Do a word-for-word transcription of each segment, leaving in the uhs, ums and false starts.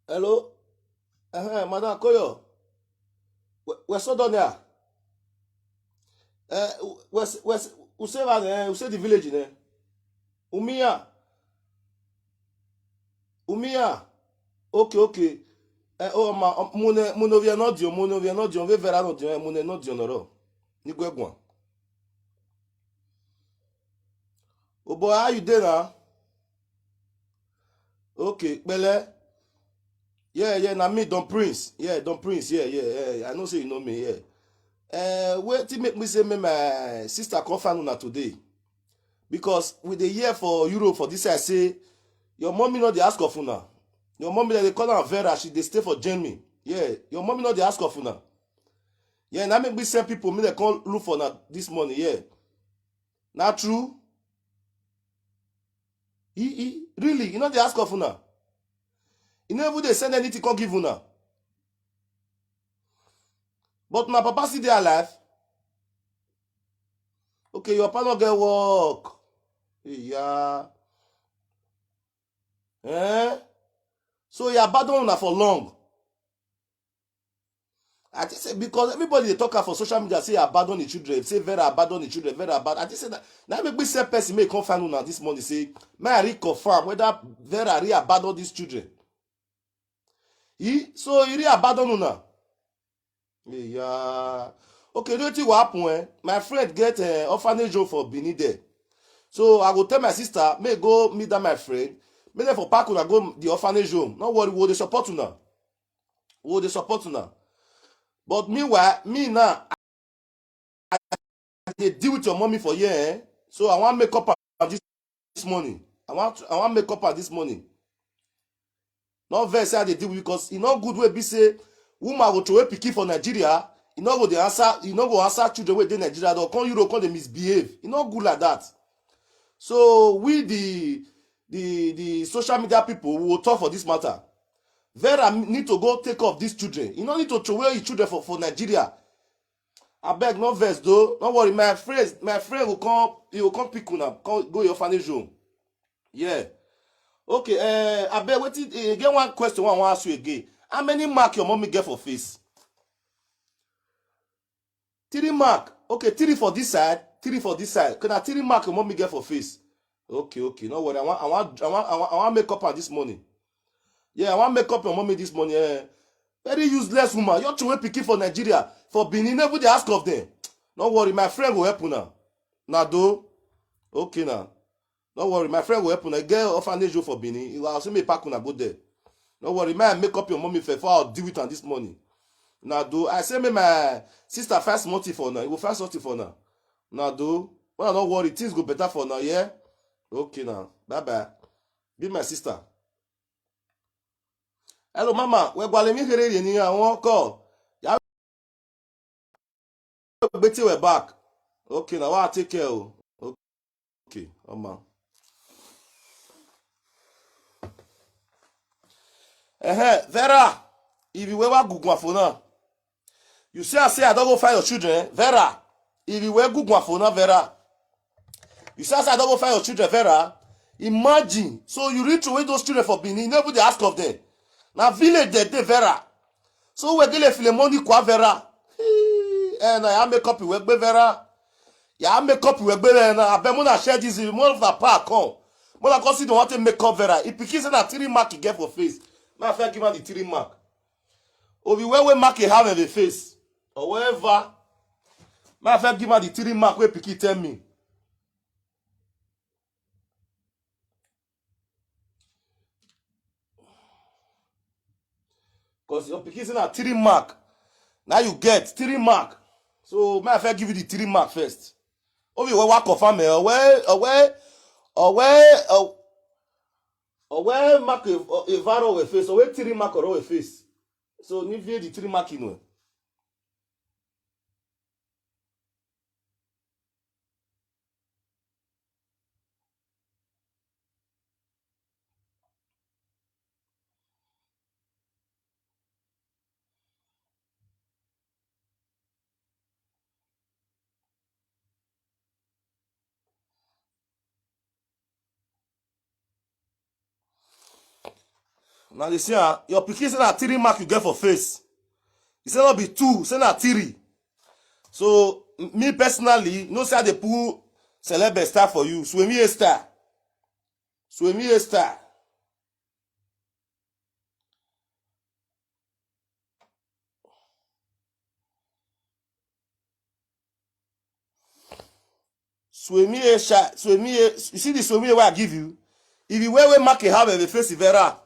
Hello? Uh-huh, Madam Koyo. We, we so done here. Uh, we, we, we say that, uh, we say the village, eh? Umia. Umia. Okay, okay. Eh, oh, ma, um, mune, mune via no dio, mune via no dio, ve vera no dio, eh, mune no dio no ro. Ni gwe gwan. Oh boy, how you dey now? Okay, Bele. Yeah, yeah, na me, Don Prince. Yeah, Don Prince. Yeah, yeah, yeah. I know say you know me. Yeah. Uh, wetin make me say me my sister come find una today? Because we dey hear for Europe for this side say your mommy no dey ask of una. Your mommy, dem dey call am Vera, she dey stay for Germany. Yeah, your mommy no dey ask of una. Yeah, na make me send people make dem come look for una this morning. Yeah, na true. He, he really, he no dey ask of una. He no even dey send anything come give una. But my papa still dey alive. Okay, your papa no get work. Yeah. Eh? So he abandon una for long. I think say because everybody dey talk am for social media say he abandon the children, say Vera abandon the children, Vera abandon. I think say na, na make me send person make come find una this morning say make I reconfirm whether Vera really abandon these children. He, so he really abandon una. Yeah. Okay, you know wetin go happen, eh? My friend get, eh, orphanage home for Benin there. So I go tell my sister, make go meet that my friend. Make dem for pack una go the orphanage home. No worry, we go dey support una. We go dey support una. But meanwhile, me now, I dey deal with your mommy for here, eh? So I wan make up am this morning. I wan, I wan make up am this morning. No vex say I dey deal with you, because e no good wey be say woman go throway pikin for Nigeria, e no go dey answer, e no go answer children wey dey Nigeria, dem come Europe come dey misbehave. E no good like that. So we, the, the, the social media people, we will talk for this matter. Vera need to go take off these children. E no need to throway his children for, for Nigeria. Abeg, no vex though. No worry, my friends, my friend will come, he will come pick una, come go your orphanage home. Yeah. Okay, eh, abeg, wetin, eh, get one question wey I wan ask you again. How many mark your mommy get for face? Three mark. Okay, three for this side, three for this side. Okay, na three mark your mommy get for face. Okay, okay, no worry. I wan, I wan, I wan, I wan, I wan make up am this morning. Yeah, I wan make up your mommy this morning. Eh. Very useless woman. You throway pikin for Nigeria, for Benin, never dey ask of them. No worry, my friend go help una. Na do. Okay na. No worry, my friend go help una. Get orphanage home for Benin. I say make pack una go there. No worry, make I make up your mommy fair before I deal with am this morning. Na do. I say make my sister find something for una. You go find something for una. Na do. Una no worry, things go better for una, yeah? Okay na. Bye bye. Be my sister. Hello, mama. We gwale mi here ni awon call. Ya gbeti we back. Okay, na wa take care o. Okay, mama. Eh, Vera, if you ever good one for now. You see, I say I don't go find your children, eh? Vera. If you were good one for now, Vera. You see, I say I don't go find your children, Vera. Imagine. So you reach away those children for Benin, you never dey ask of them. Now village they dey, Vera. So we get a Filemoni kwa, Vera. And I make up we gbe, Vera. Yeah, I make up we gbe, Vera. I bet mona share this. More of the power come. Mona come see the one to make up, Vera. If pikin say na three mark he get for face, my friend give am the three mark. Obi where we mark a have a face. Or wherever. My friend give am the three mark wey pikin tell me. Because your pikin say na three mark. Now you get three mark. So may I first give you the three mark first. Obi we wa confirm, eh? Owe, owe, owe, owe, owe mark a, a varo we face. Owe three mark or we face. So ni vie the three mark in. Now they say, ah, your pikin say na three mark you get for face. He say no be two, say na three. So m- me personally, no say I dey pull celeb star for you. Swemi a star. Swemi a star. Swemi a sha, Swemi a, you see the Swemi wey I give you? If you wear wey mark a have a face Vera.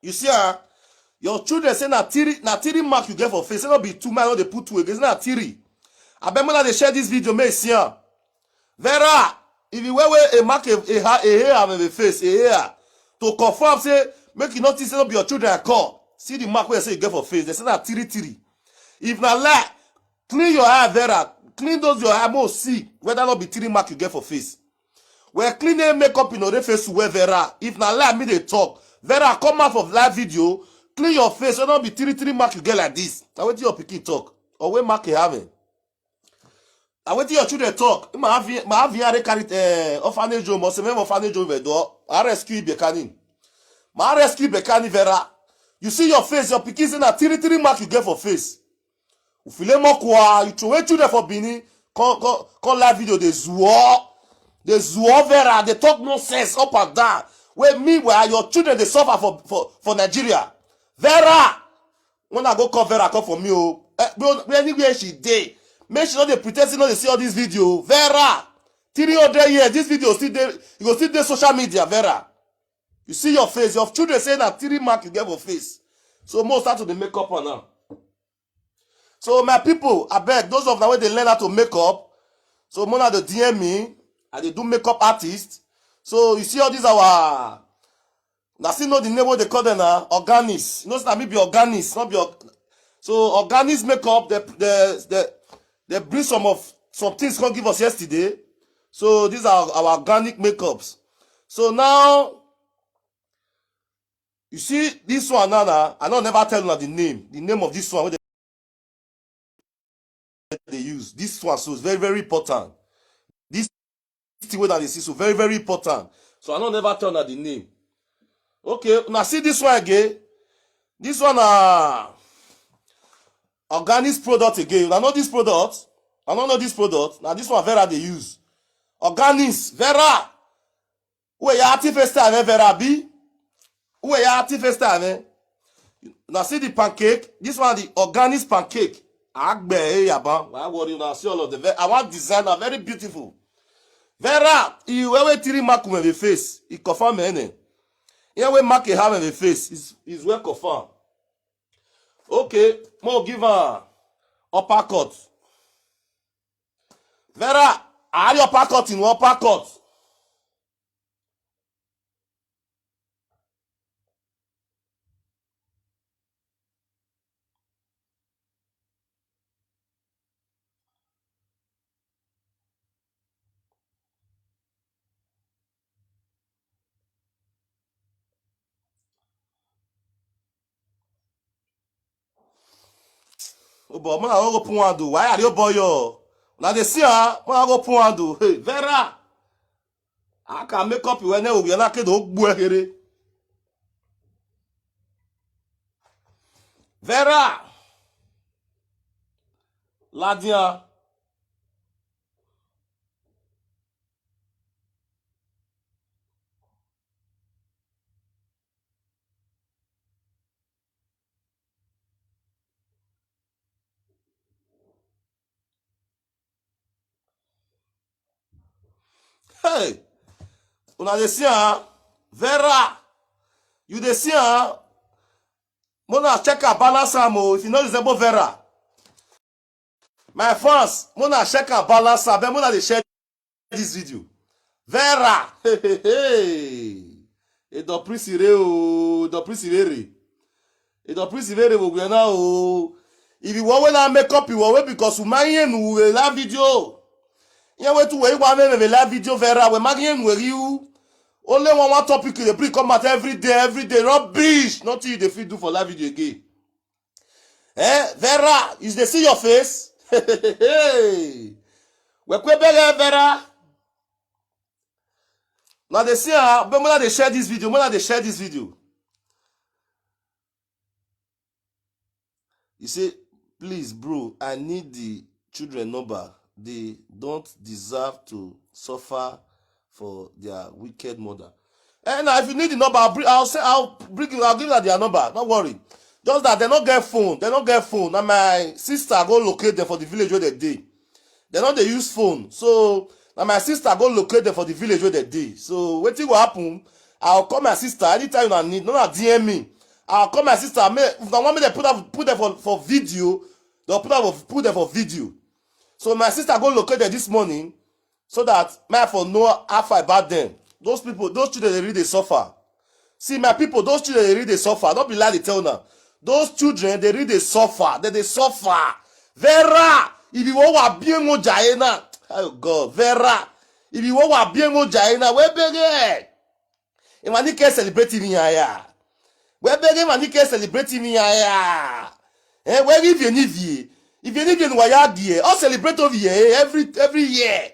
You see, ah, your children say na three, na three mark you get for face. Say no be two, man, no dey put two again. Say na three. I bet when they share this video, may see am. Vera, if you wear wey a mark a, a, ha- a hair have a face, a hair to confirm say make you notice say no be your children I call. See the mark wey say you get for face. They say na three three. If na lie, clean your eye, Vera. Clean those your eye, mo see whether no be three mark you get for face. Well, clean name makeup in order face to wear Vera. If na lie, me they talk. Vera, come out of live video. Clean your face. So don't be three three mark you get like this. Now wait till your pikin talk. Or wey mark you having. Now wait till your children talk. My have my have here carry uh, orphanage home or seven orphanage home door. I rescue Bekani. My rescue Bekani Vera. You see your face, your pikin say na three three mark you get for face. Ufile mokwa, you throw away children for Benin. Come, come, come live video, they zuo. They zuo Vera, they talk nonsense up and down. Where meanwhile, your children, they suffer for, for, for Nigeria. Vera! When I go call Vera, come for me, oh. Eh, bro, anywhere she dey, make she no dey pretend say no dey see all this video. Vera! three hundred years, this video still dey, you go still dey social media, Vera. You see your face, your children say na three mark you get for face. So most start to dey make up on now. So my people, I beg those of now where they learn how to make up. So Mona the D M me, I dey do makeup artist. So you see all these our, I still know the name what they call them now, organics. You know, say na me be organics, not be org- so organics makeup. They they they they bring some of some things come give us yesterday. So these are our organic makeups. So now you see this one now, now I don't never tell you the name, the name of this one wey they use. This one so it's very very important. This thing wey una dey see so very very important. So I don't never tell you the name. Okay, now see this one again. This one na organic product again. I know this product. I don't know this product. Now this one Vera they use. Organics, Vera. Who are you active first time, eh, Vera B? Who are you active first time, eh? Now see the pancake. This one the organic pancake. Agbe eh, yaba. Why worry now? See all of the Ve- I want designer, very beautiful. Vera, you wear three mark on the face. It confirm any. Here we mark a have in the face. Is is well confirm. Okay, more give her uppercut. Vera, I had your uppercut in uppercut. Oh boy, man, I go put one do. Why are you boy yo? Now they see her, man, I go put one do. Hey, Vera. I can make up you when we are not kid. Vera. Ladia. Hey, una dey see am? Vera, you dey see am? Mona check her balance am o. If you no resemble Vera, my fans, Mona check her balance am. Then Mona dey share this video. Vera, hey, hey, hey. Edo Prince Ire o, Edo Prince Ire. Edo Prince Ire wo gwe na o. If you want when I make up, you want because you mind you will live video. Yeah, wait to wait one minute live video Vera. We mag you will you. Only one one topic you dey bring come out every day, every day. Rubbish. Nothing you dey fit do for live video again. Eh, Vera, you dey see your face? Hey, we kwe bere Vera. Now they see her, but when they share this video, when they share this video. He say, "Please, bro, I need the children number. They don't deserve to suffer for their wicked mother." And now, if you need the number, I'll bring, I'll say, I'll bring you, I'll give you their number. Don't worry. Just that they don't get phone. They don't get phone. Now my sister go locate them for the village where they dey. They don't, they use phone. So now my sister go locate them for the village where they dey. So wetin go happen? I'll call my sister anytime I need. No, no, D M me. I'll call my sister. May, if I want me to put them, put them for, for video, they'll put them for, put them for video. So my sister go locate them this morning so that my for know how far about them. Those people, those children, they really dey suffer. See, my people, those children, they really dey suffer. Don't be lie, they tell now. Those children, they really dey suffer. They dey suffer. Vera, if you want to be a jaena, oh God, Vera, if you want to be a jaena, where beg? If I need to celebrate in here, where beg? If I need to celebrate in here, eh, where if you need you, if you need you, why you here? All celebrate over here, eh, every, every year.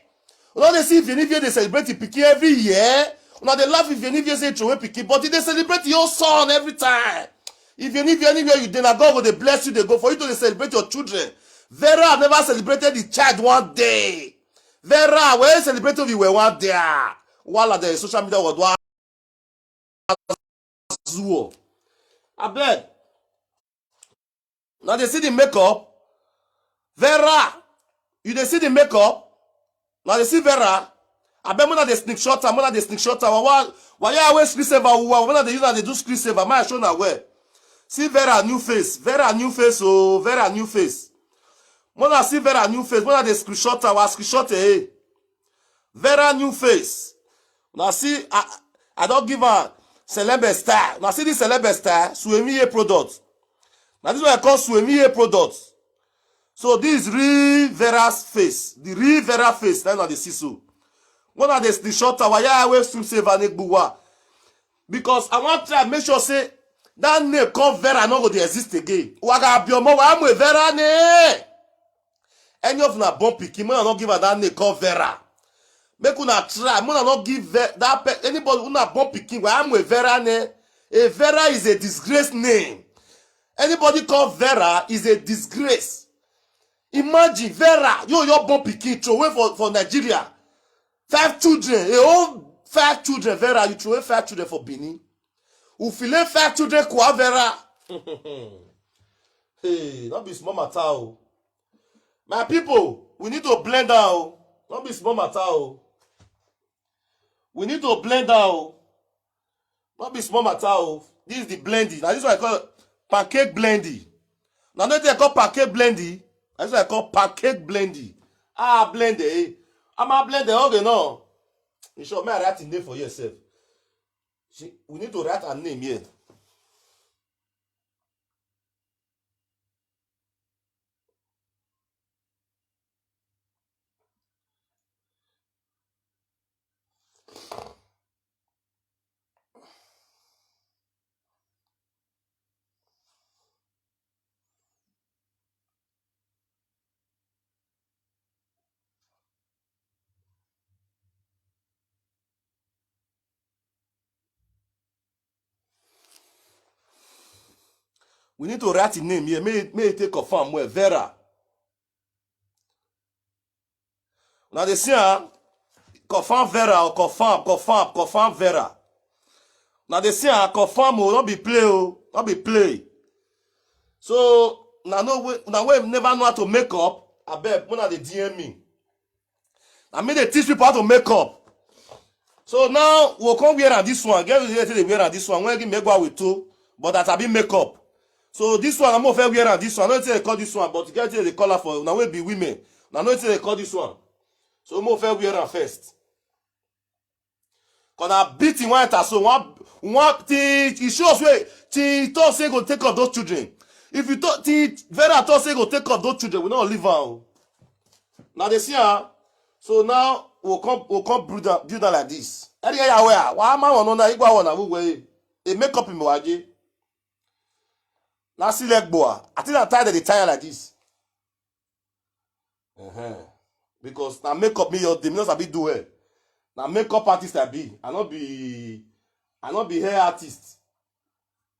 Una dey see if you need you, they celebrate the pikin every year. Una dey laugh if you need you, say throw away pikin, but they celebrate your son every time. If you need you anywhere you dey, na God go dey bless you, they go for you to dey celebrate your children. Vera have never celebrated the child one day. Vera, where celebrate if you were one day? Ah, while at the social media world, wa zuo. Abeg. Now they see the makeup. Vera, you dey see the makeup? Now they see Vera. Abeg, mona dey sneak shot am, mona dey sneak shot am. Why, why you always screen saver? Why mona dey use am dey do screen saver? My show na where? See Vera new face, Vera new face, oh, Vera new face. Mona see Vera new face, mona dey screenshot am, wa screenshot eh. Vera new face. Now see, I, I don't give a celeb style. Now see this celeb style, Suemiye product. Now this one I call Suemiye product. So this is real Vera's face. The real Vera face, that's what they see so. One of the, the short tower, yeah, I will soon save an egbuwa. Because I want to try make sure say that name called Vera no go dey exist again. Waga biomo wa mo Vera ne. Any of una born pikin, make una no give her that name called Vera. Make una try, make una no give Ve-, that pe-, anybody una born pikin, wa mo Vera ne. A Vera is a disgrace name. Anybody called Vera is a disgrace. Imagine Vera, you, your born pikin throw away for, for Nigeria. Five children, a whole five children, Vera, you throw away five children for Benin. Ufile five children, kwa Vera. Hey, not be small matter, oh. My people, we need to blend out. Not be small matter, oh. We need to blend out. Not be small matter, oh. This is the blendy. Now this one I call pancake blendy. Now this one I call pancake blendy. Now this one I call pancake blendy. Ah, blend eh. I'm a blend eh. Okay, no. In short, may I write the name for yourself? See, we need to write a name here. We need to write the name here. May, may it take confirm well. Vera. Now they say, ah, confirm Vera or confirm, confirm, confirm Vera. Now they say, ah, confirm, oh, not be play, oh, not be play. So now no way, now we never know how to make up. I bet when are they D M me. I mean they teach people how to make up. So now we'll come wear on this one. Get wetin they wear on this one. When give me go with two, but that I be make up. So this one I'm more fair wear on this one. I don't say they call this one, but get wetin they call her for. Now we be women. Now I don't say they call this one. So more fair wear on first. Cause I beat him one time. So one one thing he shows way. Till he talk say go take up those children. If you talk till Vera talk say go take up those children, we not leave am. Now they see her. So now we'll come we'll come build am build am like this. Any area where why am I on na igba one who way? They make up in Mwaje. Now see leg boy. I think I tired of the tire like this. Uh-huh. Because now make up me your the millions I be do well. Now make up artist I be. I not be I not be hair artist.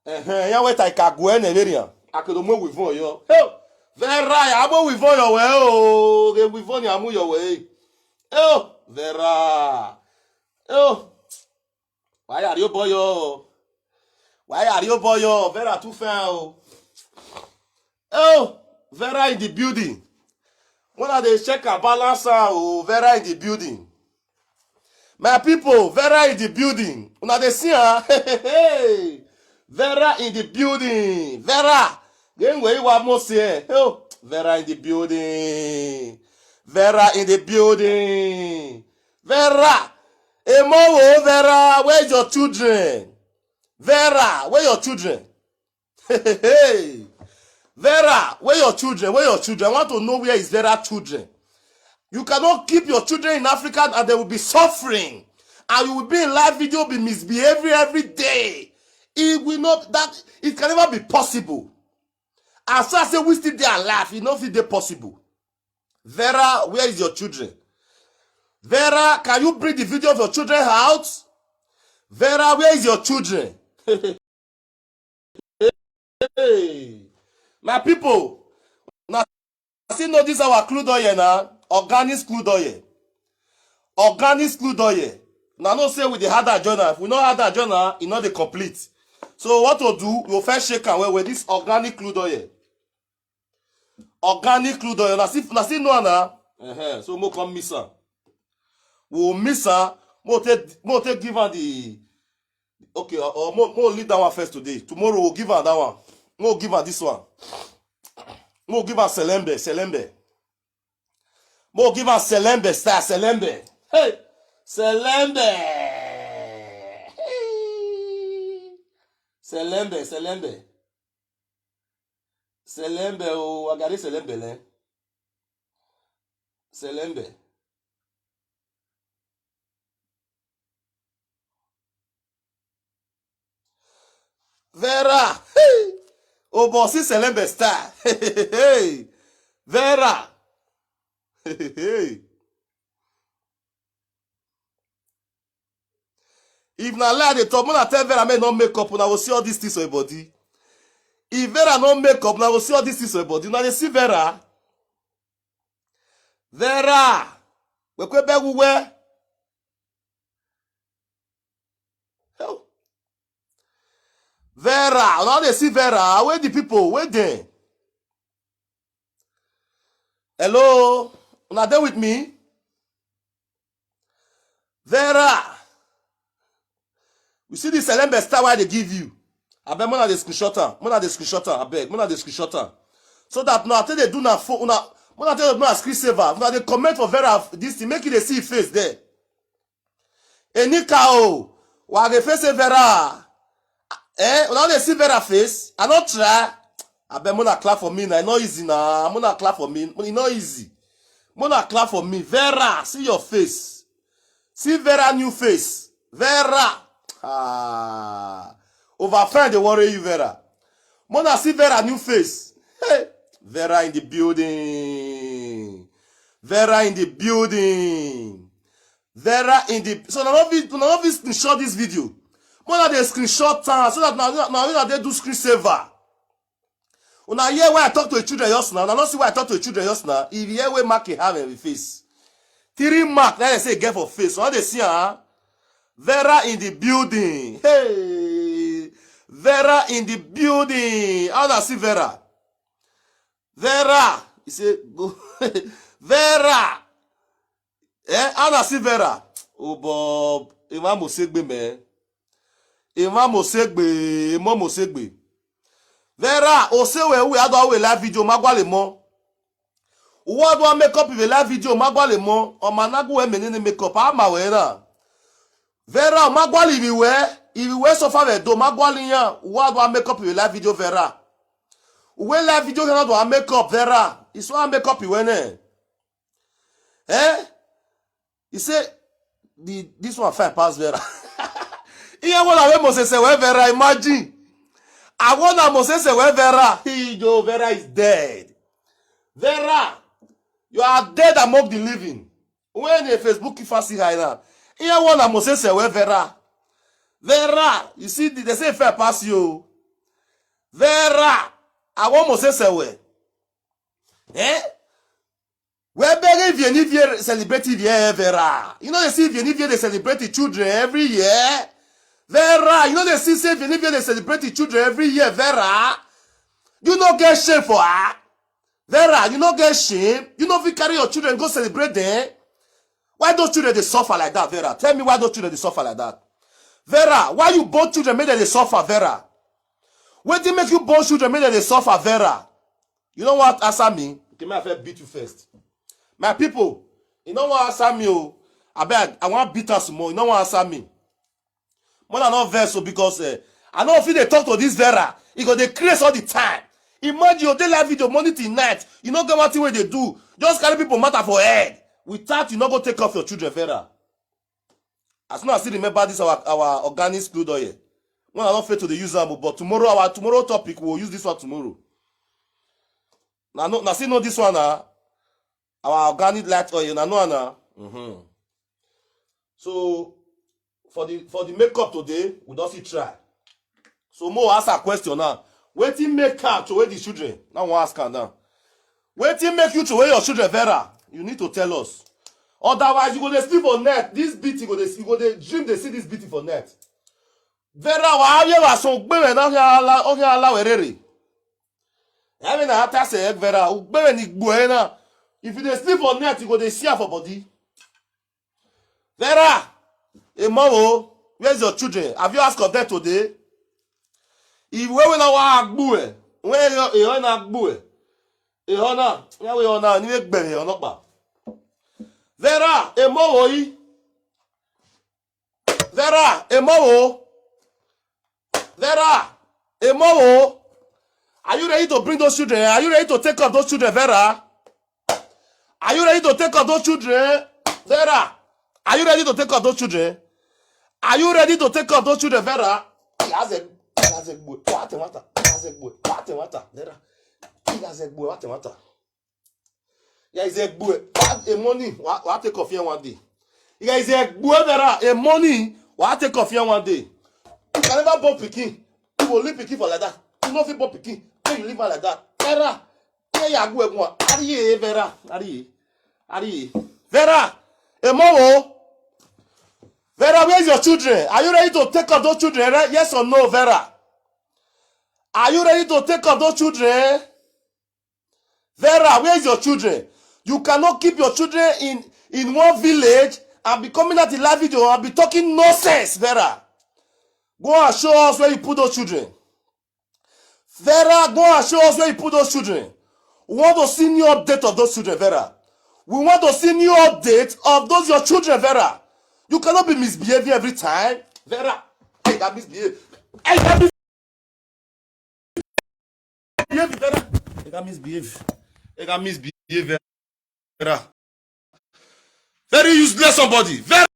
Uh-huh. Yeah, wait I can go anywhere. Akedo mo wivon yo. Hey, Vera, ya mo wivon yo we o. Ge wivon ya mu yo we. Hey, Vera. Hey, why are you boy yo? Why are you boy yo? Vera too fine o. Oh, Vera in the building. When I dey check her balance, oh, Vera in the building. My people, Vera in the building. Una dey see her? Vera in the building. Vera. Then where you want more say? Oh, Vera in the building. Vera in the building. Vera. Emowo, Vera, where is your children? Vera, where your children? Hey, Vera, where your children? Where your children? I want to know where is Vera children. You cannot keep your children in Africa and they will be suffering. And you will be in live video, be misbehaving every day. It will not, that, it can never be possible. As I say, we still dey alive, it no fit dey possible. Vera, where is your children? Vera, can you bring the video of your children out? Vera, where is your children? Hey, my people, now see know this our crude oil now, organic crude oil, organic crude oil. Now no say with the harder journal. If we know harder journal, e no dey complete. So what to do? We first shake am well with this organic crude oil. Organic crude oil. Now see, now see no na. Uh-huh. So mo come miss am. We will miss am. Mo take, mo take give am the, okay, or, or mo, mo leave that one first today. Tomorrow we'll give am that one. Mo give am this one. Mo give am selembe, selembe. Mo give am selembe style, selembe. Hey, selembe. Hey. Selembe, selembe. Selembe o, agari selembe le. Selembe. Vera. Hey. Obosi selembe star. Hey. Vera. Hey. If na lie I dey talk, una tell Vera make no make up, una go see all these things for your body. If Vera no make up, una go see all these things for your body. Una dey see Vera? Vera, wekwe begu we. Hell. Vera, una dey see Vera? Where the people? Where dem? Hello, una dey with me? Vera, you see the selembe star wey I dey give you? Abeg, una dey screenshot am. Una dey screenshot am. Abeg, una dey screenshot am. So that now I take dey do na phone. Una, una take dey do na screen saver. Una dey comment for Vera this thing. Make you dey see him face there. Enika o, wa dey face Vera. Eh, una dey see Vera face? I no try. Abeg, una clap for me na. E no easy na. Una clap for me. E no easy. Una clap for me. Vera, see your face. See Vera new face. Vera. Ah. Over fine dey worry you, Vera. Una see Vera new face. Hey. Vera in the building. Vera in the building. Vera in the, so una no fit, una no fit screenshot this video. Una dey screenshot am so that na, na, na una dey do screen saver. Una hear why I talk to the children just now? Una no see why I talk to the children just now? If you hear wey mark e have in face, three mark na dem say e get for face. Una dey see am? Vera in the building. Hey, Vera in the building. How una see Vera? Vera. He say go. Vera. Eh, how una see Vera? Oh Bob, Emma Mosegbe, man. Emma Mosegbe, Emma Mosegbe. Vera, o se we we ado we live video magwale mo. Uwa do make up we live video magwale mo. O managu we menene make up ama we na. Vera, magwale ibi we, ibi we so far we do magwale yan. Uwa do make up we live video Vera. Uwe live video cannot do make up Vera. It's what make up we ne. Eh? He say the, this one fine pass Vera. Iye wona we Moses we Vera, imagine. I wona Moses we Vera. He yo, Vera is dead. Vera, you are dead among the living. When a Facebook if I see high now. Iye wona Moses we Vera. Vera, you see, they say fair pass you. Vera, Awo mo se sewe. Eh? Where bere Vienivie celebrate Vie Vera? You know they see Vienivie they celebrate the children every year. Vera, you know they see say Vienivie they celebrate the children every year. Vera, you no get shame for her. Vera, you no get shame. You no fit carry your children go celebrate them. Why those children they suffer like that, Vera? Tell me why those children they suffer like that. Vera, why you born children make them they suffer, Vera? Wetin make you born children make them they suffer, Vera? You know what? Answer me. Okay, may I first beat you first. My people, you know what? Answer me. Oh, I beg, I want beat us more. You know what? Answer me. More than not verse, so because uh, I know if they talk to this Vera, he go they craze all the time. Imagine your day life video morning till night. You know get one thing wey they do. Just carry people matter for head. Without you not go take off your children, Vera. As soon as I remember this our our organic crude oil, when I don't fail to the use am, but tomorrow our tomorrow topic we'll use this one tomorrow. Now no, now see no this one now. Our organic light oil, now no now. Mm-hmm. So for the for the makeup today, we don't see try. So more ask a question now. Waiting make her to where the children. Now we ask her now. Waiting make you to where your children, Vera. You need to tell us. Otherwise, you go to sleep on net. This beat, you go to you go to dream they see this beat for net. Vera, why are you so big? Okay, Allah, okay, Allah, where? I mean, I have to say, Vera, ugbere ni gbuena. If you dey sleep for net, you go dey share for body. Vera, hey mom, oh, where's your children? Have you asked of them today? If we will not want gbue, when you you na gbue, you na, you will not, you will gbere, you not. Vera, hey mom, oh, Vera, hey mom, oh. Vera, hey mom, oh. Are you ready to bring those children? Are you ready to take up those children, Vera? Are you ready to take up those children, Vera? Are you ready to take up those children? Are you ready to take up those children, Vera? He has a he has a boy. What a matter. He has a boy. What a matter, Vera. He has a boy. What a matter. Yeah, he's a boy. What a money. What, what take off here one day? Yeah, he's a boy, Vera. A money. What take off here one day? You can never born pikin. You will leave pikin for like that. You no fit born pikin. Then you leave her like that. Vera. Yeah, yeah, go go. Ariye, Vera. Ariye. Ariye. Vera. A mom, oh. Vera, where's your children? Are you ready to take up those children? Right? Yes or no, Vera? Are you ready to take up those children? Vera, where's your children? You cannot keep your children in in one village and be coming out in live video and be talking nonsense, Vera. Go and show us where you put those children. Vera, go and show us where you put those children. We want to see new update of those children, Vera. We want to see new update of those your children, Vera. You cannot be misbehaving every time, Vera. Hey, that misbehave. Hey, that misbehave, Vera. Hey, that misbehave. Hey, that misbehave, Vera. Very useless somebody. Vera.